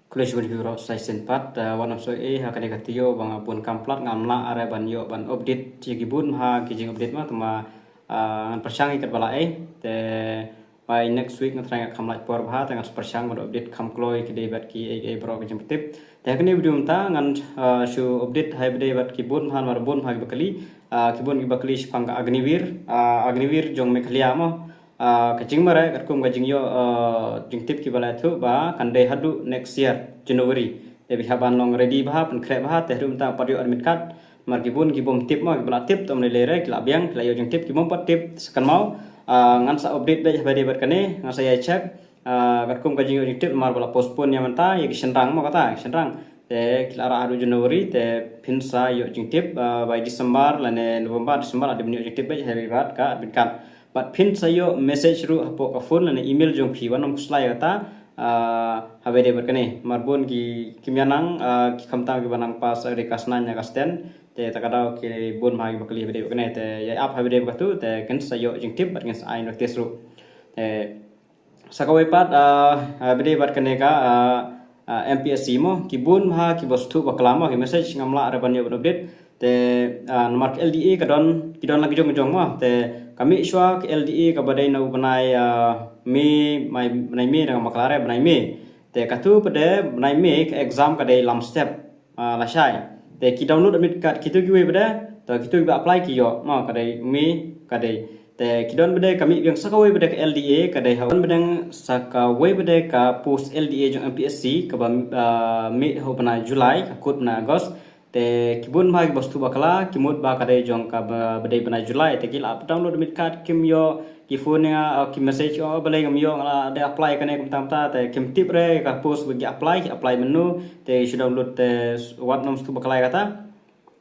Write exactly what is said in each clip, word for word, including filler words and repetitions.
Khublei shibun ïa phi baroh sa shisien pat, eh, wat nym soi ei ha kane ka taïew ba nga bun kam plat, ngam lah re ban ïoh ban update ïa ki bun bha ki jing update mo, tangba, eh, ngan pyrshang ïa katba lah ei. Te by next week nga trai nga kham lait por bha, te ngan sa pyrshang ban update kham kloi ïa ki dei bad ki ei ei baroh ki jingpyntip. Te ha kane video mynta ngan, eh, shu update ha ba dei bad ki bun bha, namar bun bha kiba kylli, eh, ki bun kiba kylli shaphang ka Agniveer, eh, Agniveer jong Meghalaya mo. Ah, ka jingmareh katkum ka jingïoh, ah, jingtip kiba la ïathuh ba kan dei haduh next year January. Te phi hap ban long ready bha, pynkhreh bha, te haduh mynta pat ïoh admit card. Namar ki bun ki bym tip mo, kiba la tip to ym lei lei re, ki la biang, ki la ïoh jingtip, ki bym pat tip sa kynmaw. Ah, ngan sa update beit ha ba dei bad kane, ngan sa ïai check. Ah, katkum ka jingïoh jingtip namar ba la postpone ïa mynta ïa ki shynrang mo kata, ki shynrang. Te ki la rah haduh January, te phin sa ïoh jingtip, ah, by December lane November, December la dei ban ïoh jingtip beit ha ba dei bad ka admit card. Bad phin sa ïoh message ruh hapoh ka phone lane email jong phi, wat nym khuslai kata, ah, ha ba dei bad kane. Namar bun ki, kim ïa nang, ah, ki khamtam kiba nang pass ri ka snaiñ ne ka stand. Te ta ka daw ki bun bha kiba kylli ha ba dei bad kane. Te ïai ap ha ba dei bad katu, te kin sa ïoh jingtip bad kin sa ai notice ruh. Te sa kawei pat, ah, ah, ba dei bad kane ka, ah, ah, M P S C mo, ki bun bha kiba sngewthuh bakla mo, ki message ngam lah re ban ïoh ban update. Te, ah, namar ka L D A ka don, ki don la ki jong ki jong mo. Te ka mih shuwa ka L D A kaba dei na u bnai, ah, May, May, bnai May, da ngam bakla re, bnai May. Te katu pat de bnai May ka exam ka dei lam step, ah, lashai. Te ki download admit card kitu kiwei pat de, to kitu kiba apply ki ïoh, mo, ka dei May, ka dei. Te ki don pat de ka mih biang sa kawei pat de ka L D A, ka dei ha, don biang sa kawei pat de ka post L D A jong M P S C, kaba, ah, mih ha u bnai July, ka kut bnai August. Te ki bun bha kiba sngewthuh bakla, ki mut ba ka dei jong kaba, ba dei bnai July, te ki la download admit card kim ïoh, ki phone ïa nga, ah, ki message, oh, balei ngam ïoh, nga la dei apply kane kumta kumta, te kim tip re ka post ba ki apply, ki apply mynno, te shu download, te wat nym sngewthuh bakla kata.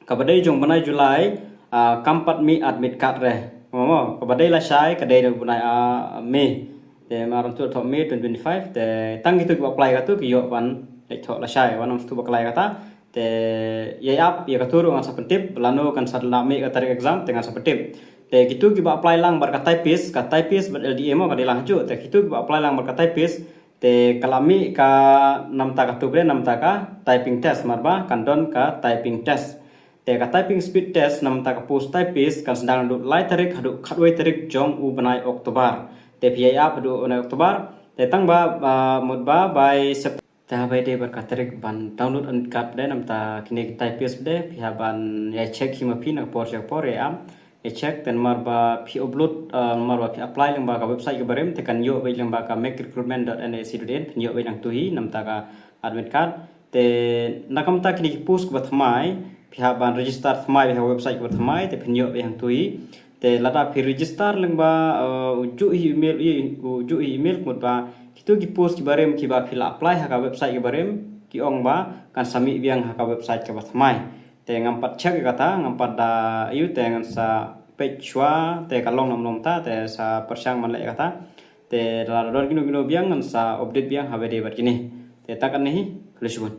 Kaba dei jong bnai July, ah, kam pat mih admit card re. Mo, mo, kaba dei lashai, ka dei jong bnai, ah, May. Te mar tu thoh May twenty twenty-five, te tang kitu kiba apply katu ki ïoh ban leit thoh lashai, wat nym sngewthuh bakla kata. Te ïai ap ïa katu ruh ngan sa pyntip, lano kan sa la mih ka tarik exam, te ngan sa pyntip. Te kitu kiba apply lang bad ka typist, ka typist bad L D A mo ka dei lang hajuh. Te kitu kiba apply lang bad ka typist, te ka la mih ka namta katu pat de, namta ka typing test, namar ba kan don ka typing test. Te ka typing speed test namta ka post typist kan sdang naduh lai tarik haduh khatwei tarik jong u bnai October. Te phi ïai ap haduh u bnai October. Te tang ba, ba mut ba by Sep-, te ha ba dei bad ka tarik ban download admit card pat de, namta kine ki typist pat de, phi hap ban ïai check hi ma phi na ka por sha ka por, ïai ap, ïai check, te namar ba phi upload, ah, namar ba phi apply lyngba ka website kaba rim, te kan ïoh beit lyngba ka make recruitment dot N I C dot in, phin ïoh beit nangtu hi, namta ka admit card. Te na ka bynta kine ki post kiba thymmai, phi hap ban register thymmai beit ha website kiba thymmai, te phin ïoh beit hangtu hi. Te lada phi register lyngba, eh, u juh hi email, i, u juh hi email, ka mut ba kitu ki post kiba rim kiba phi la apply ha ka website kiba rim, ki ong ba kan sa mih biang ha ka website kaba thymmai. Te ngam pat check ïa kata, ngam pat da ïoh, te ngan sa peit shuwa, te ka long ne em long ta, te sa pyrshang ban leh ïa kata. Te lada don kino kino biang ngan sa update biang ha ba dei bad kine. Te tang katne hi, khublei shibun.